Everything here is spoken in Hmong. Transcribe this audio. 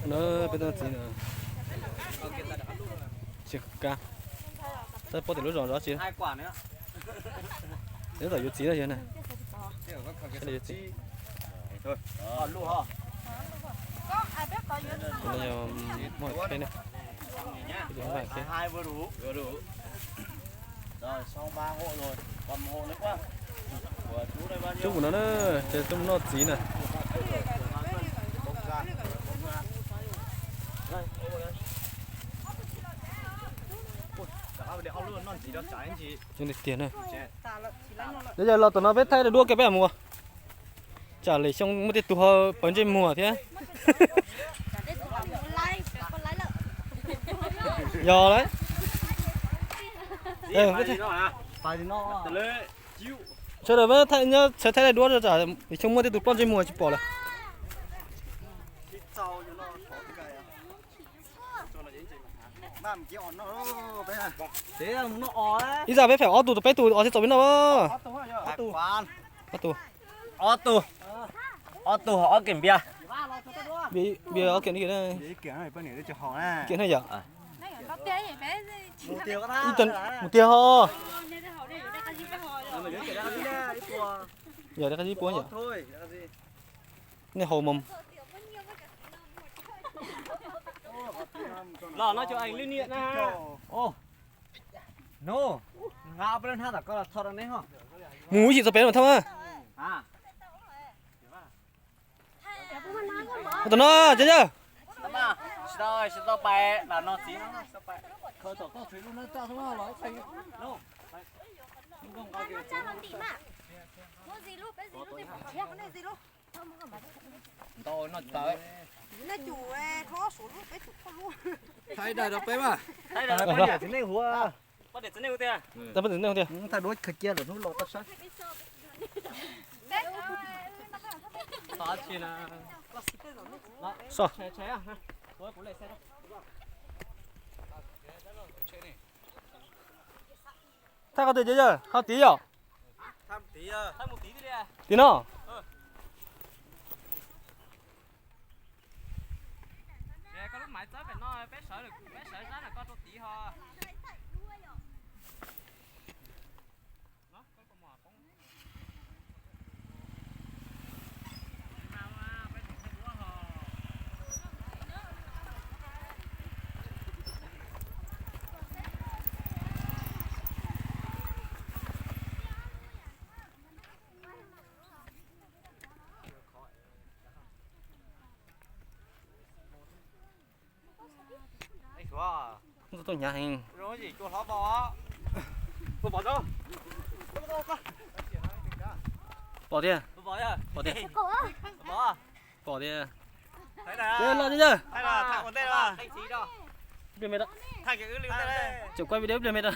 Na, peb tuaj txiv na. Tsis kab. Txawj paub tias lub zos zov tsi. Neb tom yuav txiv no yog na. Sawv daws yuav txiv. Tus no yog muaj kheb na. Tus no yog kheb. Coob mus no na, ces tuaj mus noj txiv na. Coob tiag tiag na. Yog los tom no peb thaij dua kiag peb mus. Tsam lwm xyoo muaj tej tus ho pawv ntsej muag thiab. Yog lawm. Sawv daws peb thaij, nyob sawv thaij dua tsam lwm xyoo muaj tej tus ploj ntsej muag tsis pom lawm. Ib zaj peb phem ob tug, peb tug os thiaj txaus peb noj. Ob tug. Ob tug, ob kem npias. Npias ob kem li. Kem na yom. Mus tiag ho. Yog dab qab zib puab yom. Nej haus mas. Los no cov ees lwj niam na. Mus ib yim txog pem no thauj na. Tus no ces yawg. Thaij daim rau peb mas. Thaij daim rau peb niam txiv neej hu tiag. Thaij duab khaws cia lawm hnub los tau saib. Thaij qhov twg ces yawg, qhov tid yom? Tid no. Tuaj hnyav heev. Pom tiag. Pom tiag. Pom tiag. Los yawg. Pliag me da. Tseem kuaj video pliag me da.